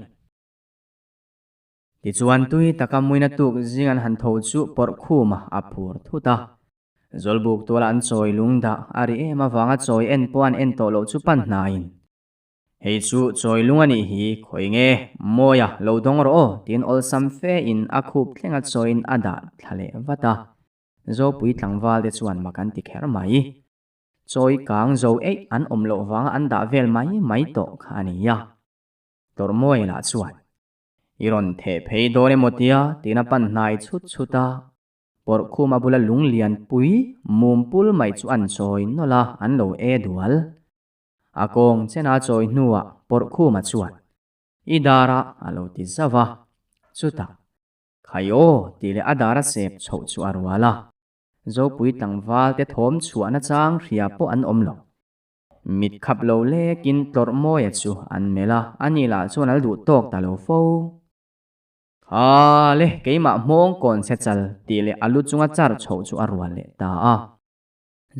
Tichuan tui taka muina tuk zing an han tho chu pawrh khuma a phur thut a. Zawlbuk tuala an chawi lung dah a ri em avanga chawi en pawh an en tawh loh chu pan hnaiin, Hei chu chawi lung a nih hi, khawi nge, Mawia, lo dawng rawh aw, tiin awlsam fe in a khup thlenga chawiin a dah thla leh vat a. Zopui tlangval te chuan mak an ti kher mai. Chawi kang zo eih an awm loh vanga an dah vel mai mai tawh kha a ni a. Tawrhmawia lah chuan, I rawn theh phei dawn emaw tia, tiin a pan hnai chhut chhut a. Pawrhkhuma bula lung lian pui mum pul mai chu an chawi nawlh a, an lo e dual. A kawng chena chawi hnuah Pawrhkhuma chuan, I darah a lo ti zauh a. Chutah, Khai aw tih leh a dara sep chhoh chu a rual a. Zopui tlangval te thawm chhuahna chang hria pawh an awm lo. Mit khap lo lekin Tlawrhmawia chu an melh a, ani lah chuan a la duh tawk ta lo fo. Kha le, keimah hmawng kawn che chal tih leh a lu chunga char chhoh chu a rual leh ta a.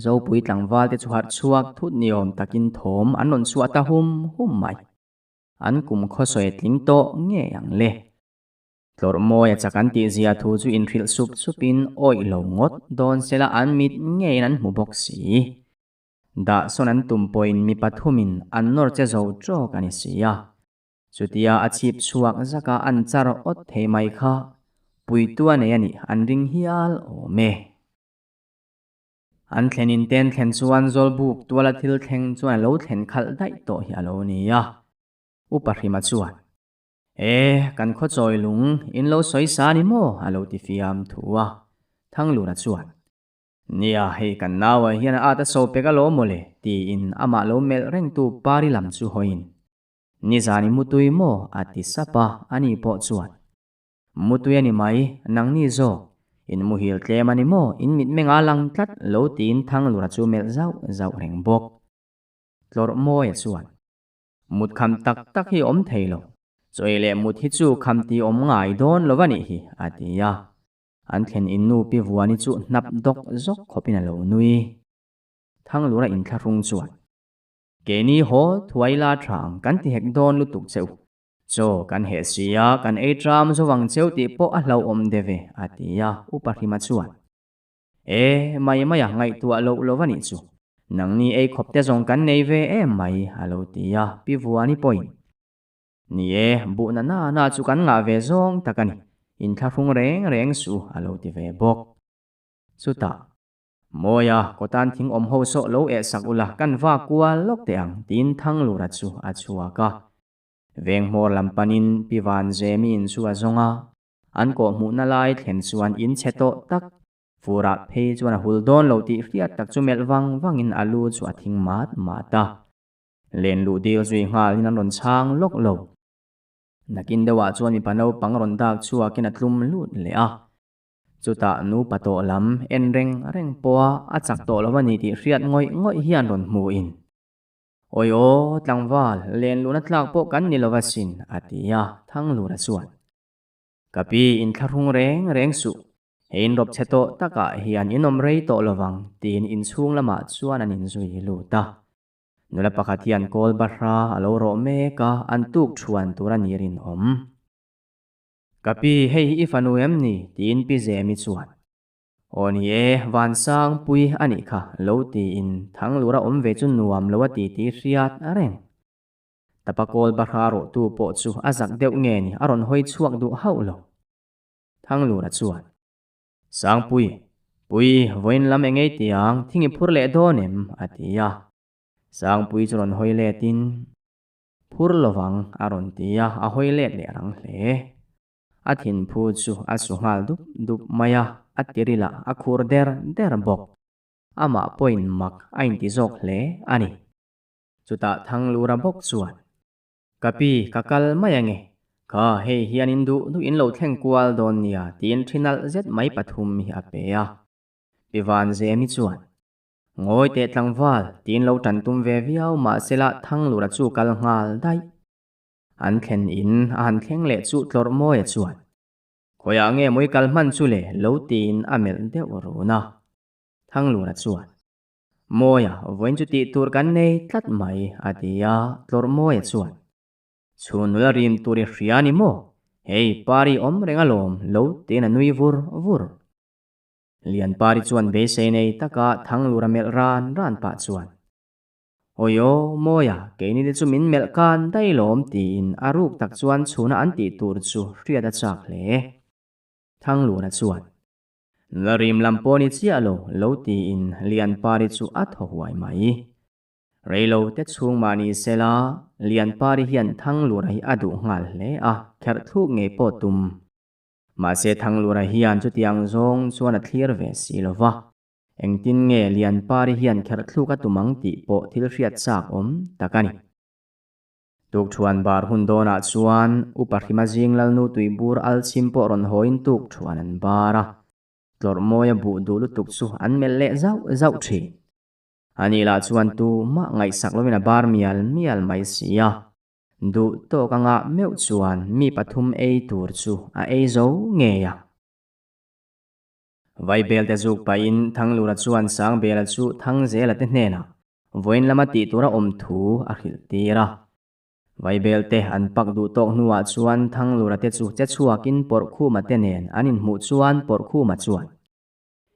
Zopui tlangval te chu harh chhuak thut ni awm takin thawm an rawn chhuah ta hum hum mai. An kum khawsawi tling tawh ngei ang le. Tlawrhmawi a chak an tih zia thu chu inhrilh sup supin awih lo ngawt dawn sela an mit ngeiin an hmu bawk si. Dah sawn an tum pawhin mi pathumin an nawr che zo tawk a ni si a. Chutia a chhip chhuak zaka an char awt thei mai kha puitu a nei a nih an ring hial awm e. An thlen in ten thlen chuan Zawlbuk tuala thil thleng chuan a lo thlen khalh daih tawh hi a lo ni a. Upa Hrima chuan, E, kan khaw chawi lung in lo sawi sa ni maw? a lo ti fiam thu a. Thanglura chuan, Nia, hei kan naua hian a at a so pek alawm mawle, tiin amah lo melh rengtu Pari lam chu hawiin, Nizan i mutui maw? a ti sap a, ani pawh chuan, Mutui a ni mai, nangni zawk. In muhil tlem a ni maw, in mitmeng a lang tlat lo tiin Thanglura chu melh zauh zauh reng bawk. Tlawrh Mawia chuan, Mut kham tak tak hi awm thei lo, chaw ei leh mut hi chu kham tih awm ngai dawn lo a nih hi, a ti a. An thlen in nu Pi Vuani chu hnap dawk zawk khawpin a lo nui. Thanglura inthlahrung chuan, Keini haw thuai la tha ang kan ti hek dawn lutuk che u. Chaw kan heh si a, kan ei tram zo vang cheu tih pawh a hlauhawm deuh e, a ti a, Upa Hrima chuan. E, mai maia ngaihtuah loh lo va nih chu. Nangni ei khawp te zawng kan nei ve em mai, a lo ti a, Pi Vuani pawhin. Ni e, buhna na na chu kan ngah ve zawng tak a ni, inthlahrung reng reng suh, a lo ti ve bawk. Chutah, Mawia, kawtan thing awm ho sawh lo eh sak ula, kan va kual lawk teh ang, tiin Thanglura chu a chhuak a. Veng hmawr lam panin Pi Vanzemi in chu a zawng a, an kawh hmuhna lai thlen chuan in chhe tawh tak, furah phei chuan a hul dawn lo tih hriat tak chu melh vang vangin a lu chu a thing mat mat a. Len luh dil zui nghalin an rawn chhang lawk lo. Nakin deuhah chuan mipa naupang rawn dak chhuakin a tlum lut leh a. Chutah nupa tawh lam en reng reng pawha a chak tawh lo a ni tih hriat ngawih ngawih hian rawn hmuin, Awi aw, tlangval, len luhna tlak pawh kan ni lo asin, a ti a, Thanglura chuan. Ka pi inthlahrung reng reng suh, he inrawp chhe tawh takah hian in awm rei tawh lo vang, tiin inchhung lamah chuan an inzui lut a. Nula pakhat hian kawl bahra a lo rawh mek a, an tuk thuan tur a ni rinawm. Ka pi, hei hi i fanu em ni? tiin Pi Zemi chuan, Aw ni e, Vansangpui a nih kha, lo tiin Thanglura awm ve chu nuam lo a ti tih hriat a reng. Tapa kawl bahra rawhtu pawh chu a zak deuh nge ni a rawn hawi chhuak duh hauh lo. Thanglura chuan, Sangpui, Pui, vawiin lam engei tiang thing i phur leh dawn em? a ti a. Sangpui chu rawn hawi letin, Phur lovang a rawn ti a, a hawi let leh rang hle. A thinphu chu a su nghal dup dup mai a, a tiril ah a khur der der bawk. Amah pawhin mak a inti zawk hle a ni. Chutah Thanglura bawk chuan, Ka pi, ka kal mai ange. Kha, hei hian in duh duh in lo thleng kual dawn nia tiin thi nalh zet mai pathum hi a pe a. Pi Vanzemi chuan, Ngawi teh tlangval, tiin lo tan tum ve viau mahsela Thanglura chu kal nghal daih. An thlen in a han thleng leh chu tlawrh Mawia chuan, Khawiah nge mawi kal hman chu le? lo tiin a melh deuh run a. Thanglura chuan, Mawia, vawiin chu tih tur kan nei tlat mai, a ti a, tlawrh Mawia chuan, Chhunul a rim tur i hria ni maw? Hei, Pari awm reng alawm, lo tiin a nui vur vur. Lianpari chuan beisei nei taka Thanglura melh ran ran pah chuan, Awi aw, Mawia, keini te chu min melh kan daih lawm tiin a ruk tak chuan chhuna an tih tur chu hriat a chak hle. Thanglura chuan, Nula rim lam pawh ni chiah lo, lo tiin Lianpari chu a thaw huai mai. Reilo te chhung mah ni sela, Lianpari hian Thanglura hi a duh nghal hle a, kherh thluk ngei pawh tum. Mahse Thanglura hian chutiang zawng chuan a thlir ve si lo va, engtin nge Lianpari hian kherh thluk a tum ang tih pawh thil hriat chak awm tak a ni. Tukthuan bar hun dawnah chuan Upa Hrima zing Lalnu tuibur alchhim pawh rawn hawiin tukthuan an bar a, tlawrh mawia buh duh lutuk chu an melh leh zauh zauh thin. Ani lah chuan tumah ngaihsak lovin a bar mial mial mai si a. Duh tawk anga meuh chuan mi pathum ei tur chu a ei zo ngei a. Vaibelte zuk pahin Thanglura chuan Sangbela chu Thangzela te hnenah vawiin lama tih tura awm thu a hrilh tir a. Vaibelte an pak duh tawk hnuah chuan Thanglura te chu che chhuakin Pawrhkhuma te nen an inhmuh chuan Pawrhkhuma chuan,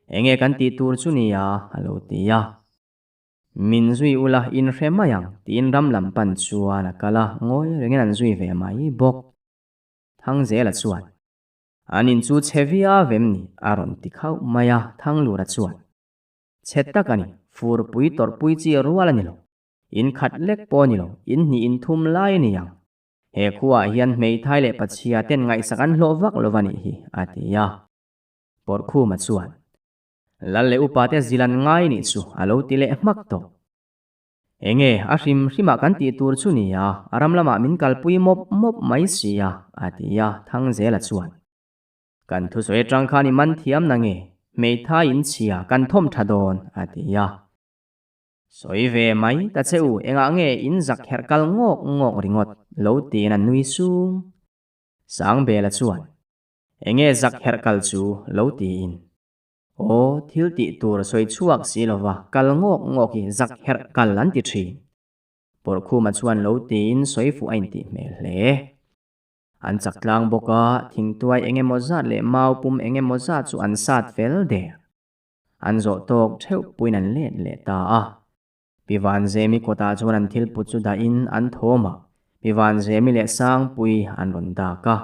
Enge kan tih tur chu nia? a lo ti a. Min zui ula in hre mai ang tiin ram lam pan chuan a kal a, ngawi rengin an zui ve mai bawk. Thangzela chuan, An in chu chhe viau em ni? a rawn ti khauh mai a, Thanglura chuan, Chhe tak a ni, furpui tawrhpui chi rual a ni lo. In khat lek pawh a ni lo, in hnih in thum lai a ni ang. He khuaah hian hmeithai leh pachhia ten ngaihsak an hlawh vak lo va nih hi, a ti a. Pawrhkhuma chuan, Lal leh upa te zil an ngai nih chu a lo ti leh hmak tawh. Enge a hrim hrimah kan tih tur chu nia, a ram lamah min kalpui mawp mawp mai sia, a ti a, Thangzela chuan. Kan thusawi atang khan i man thiam na nge, hmeithai in chhia kan thawm tha dawn, a ti a. Sawi ve mai ta che u, engah nge in zak herh kal ngawk ngawk ringawt lo tiin a nui sung. Sangbela chuan, Enge zak herh kal chu lo tiin. Aw, thil tih tur sawi chhuak si lova kal ngawk ngawk hi zak herh kal an ti thin. Pawrhkhuma chuan lo tiin sawi fuh a intih hmel hle. An chak tlang bawk a, thingtuai eng emaw zat leh mau pum eng emaw zat chu an sat fel der. An zawh tawk theuh puiin an let leh ta a. Pi Vanzemi kawtah chuan an thil put chu dahin an thawm a, Pi Vanzemi leh Sangpui an rawn dak a.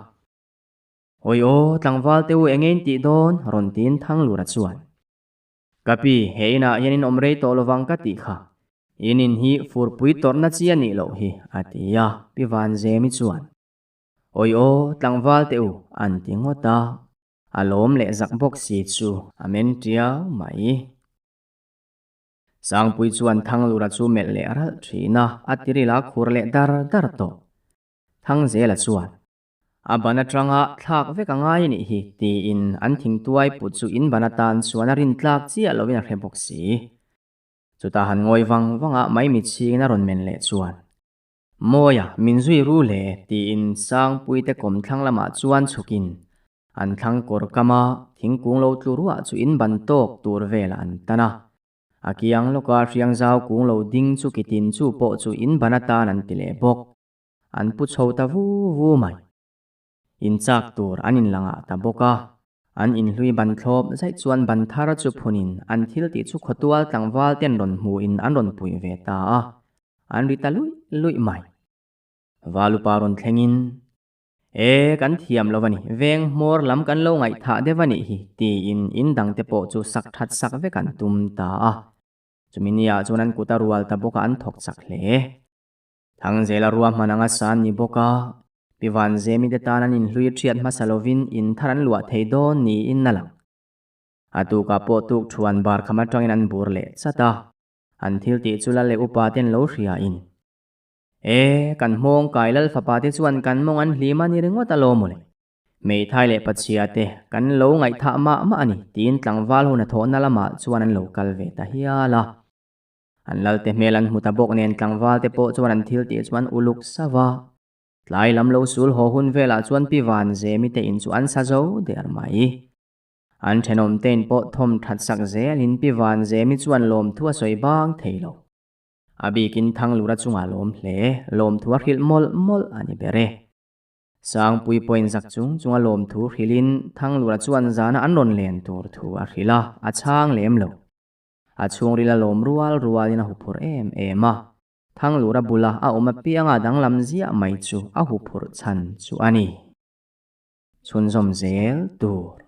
Awi aw, tlangval te u eng ein tih dawn? rawn tiin Thanglura chuan. Ka pi, he inah hian in awm rei tawh lovang ka tih kha. In in hi furpui tawrhna chi a nih loh hi, a ti a, Pi Vanzemi chuan. Awi aw, tlangval te u, an ti ngawt a. A lawm leh zak bawk si chu a men tiau mai. Sangpui chuan Thanglura chu melh leh ralh thin a, a tiril a khur leh dar dar tawh. Thangzela chuan. A ban atanga thlak vek a ngai a nih hi, tiin an thingtuai put chu in ban atan chuan a rintlak chiah lovin a hre bawk si. Chutah han ngawi vang vang a maimichhingin a rawn men leh chuan, Mawia, min zui ru hle, tiin Sangpuite kawmthlang lamah chuan chhukin an thlang kawr kama thingkung lo tlu ruah chu in ban tawk tur velah an tan a. A kiang lawka hriang zau kung lo ding chu kitin chu pawh chu in ban atan an ti leh bawk. An pu chho ta vu vu mai. In chak tur an inlangah ta bawk a. An inhlui ban thlawp zaih chuan ban thar chu phunin an thil tih chu khawtual tlangval ten rawn hmuhin an rawn puih ve ta a. An ri ta luih luih mai. Valupa rawn thlengin, E, kan thiam lo a ni, veng hmawr lam kan lo ngaihthah deuh a nih hi, tiin in dangte pawh chu sak that sak vek an tum ta a. Chumi niah chuan an kut a rual ta bawk a, an thawk chak hle. Thangzela ruahman anga san ni bawk a, Pi Vanzemi te tan an inhlui ṭhiat hmasa lovin in thar an luah thei dawn niin a lang. A tukah pawh tuk thuan bar kham aṭangin an bur leh chat a, an thil tih chu lal leh upa ten lo hriain, E, kan hmawng kai lal fapa te chuan kan mawng an hlim a ni ringawt alawm mawle. Hmeithai leh pachhia te kan lo ngaihthah mah mah a ni, tiin tlangval ho hnathawhna lamah chuan an lo kal ve ta hial a. An lalte hmel an hmu ta bawk nen tlangval te pawh chuan an thil tih chu an uluk sauh a. Tlai lam lo sul haw hun velah chuan Pi Vanzemi te in chu an sa zo der mai. An thenawm te in pawh thawm that sak zelin Pi Vanzemi chuan lawmthu a sawi bang thei lo. A bikin Thanglura chungah lawm hle, lawmthu a hrilh mawlh mawlh a ni ber e. Sangpui pawhin zak chung chunga lawmthu hrilhin Thanglura chuan zana an rawn len tur thu a hrilh a, a chhang lem lo. A chhungril a lawm rual rualin a huphurh em em a, Thanglura bula a awm apianga danglam ziah mai chu a huphurh chhan chu a ni. Chhunzawm zel tur.